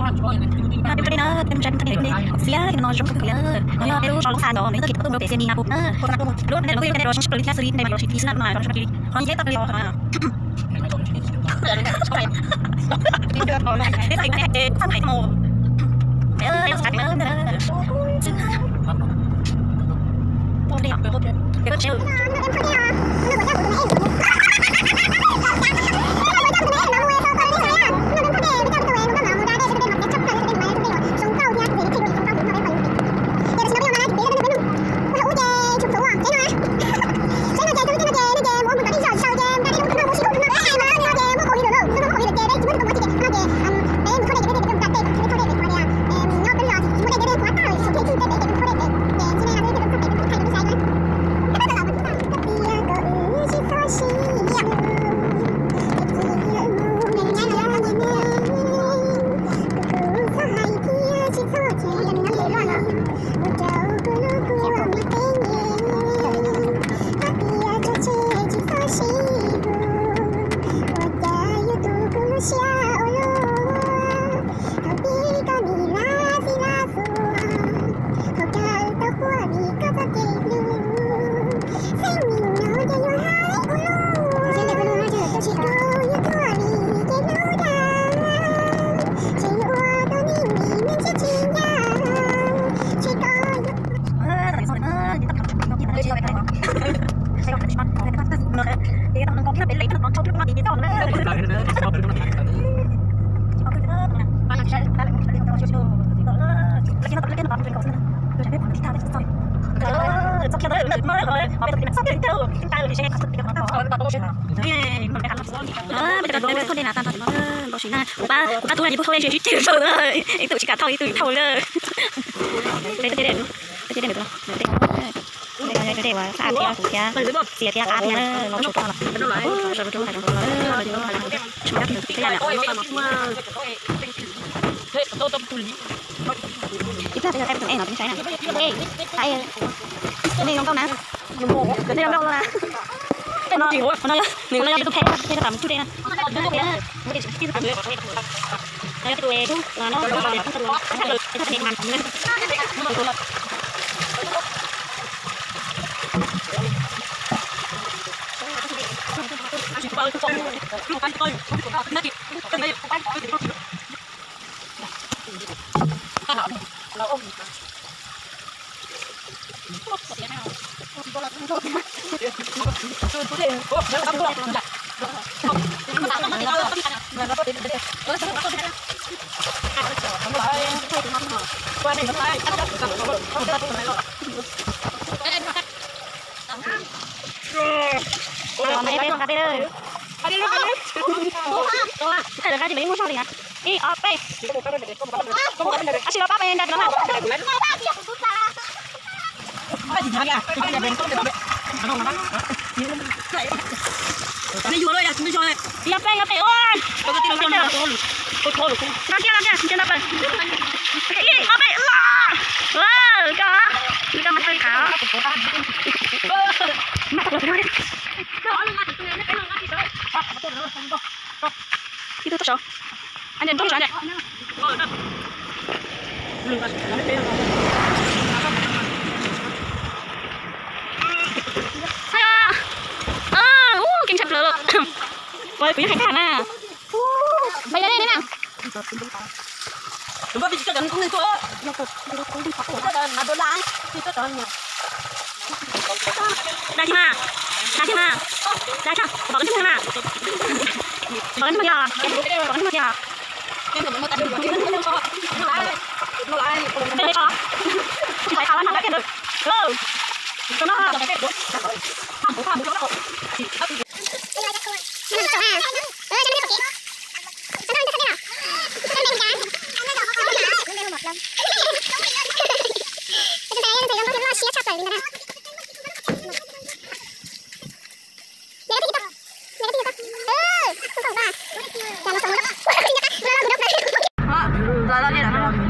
Peb no, peb mus saib peb txoj kev ntawm no zoo kawg li. No yog peb lub zos Loob Xas ntawd, nws txoj kev tau tuaj mus pem Xiav Mis na puas na. Lub ntawm no kuj yog peb cov sib pawg li thiab xwb li, nws mas yuav tsis ti xwb na, mas zoo kawg li. Qhov no yog txoj kev los Peb cov tub peb txoj dej na, tag nrho no npau suav na, kuv pab, kuv pab tub no ces pub thauj dej ntshe sib ceg rau na, ib tug tsis kam thauj ib tug thauj li. Peb cov dej, peb cov dej ntawm no, dej uas xab thiab kuv thiab txiv thiab qab thiab los tshuav rau no, tshuav rau hauv no, tshuav rau hauv no. Ib pliag peb yuav thaij tus ej no peb saib na. Ej, nej zoo nkauj na. Nej zoo nkauj na. Qhov no yog, qhov no yog tus phem, phem rau tam tus dej na. Tus dej na. No yog tus dej no, Peb peb peb peb, thaij lawv qab ces lawv yeej muaj zog li na. Ib ob peb. Tab sis los pab peb nra no na. Ib ob peb, ib ob peb ua. Los tiag, los tiag, nra pawg. Ib ob peb ua. Koj, koj mas tawg qab. Ib tug tuaj saud. Ntsia tuaj saud ntsia. Ua, keej tshaj plaws lawm. Kuv yeej hais tag na. Npaj yog dej ne na. Dai thiab mas, dai thiab mas, dai thiab, pom koj ntsuag na, pom koj ntsuag tiag, pom koj ntsuag tiag. Los los li lawm no.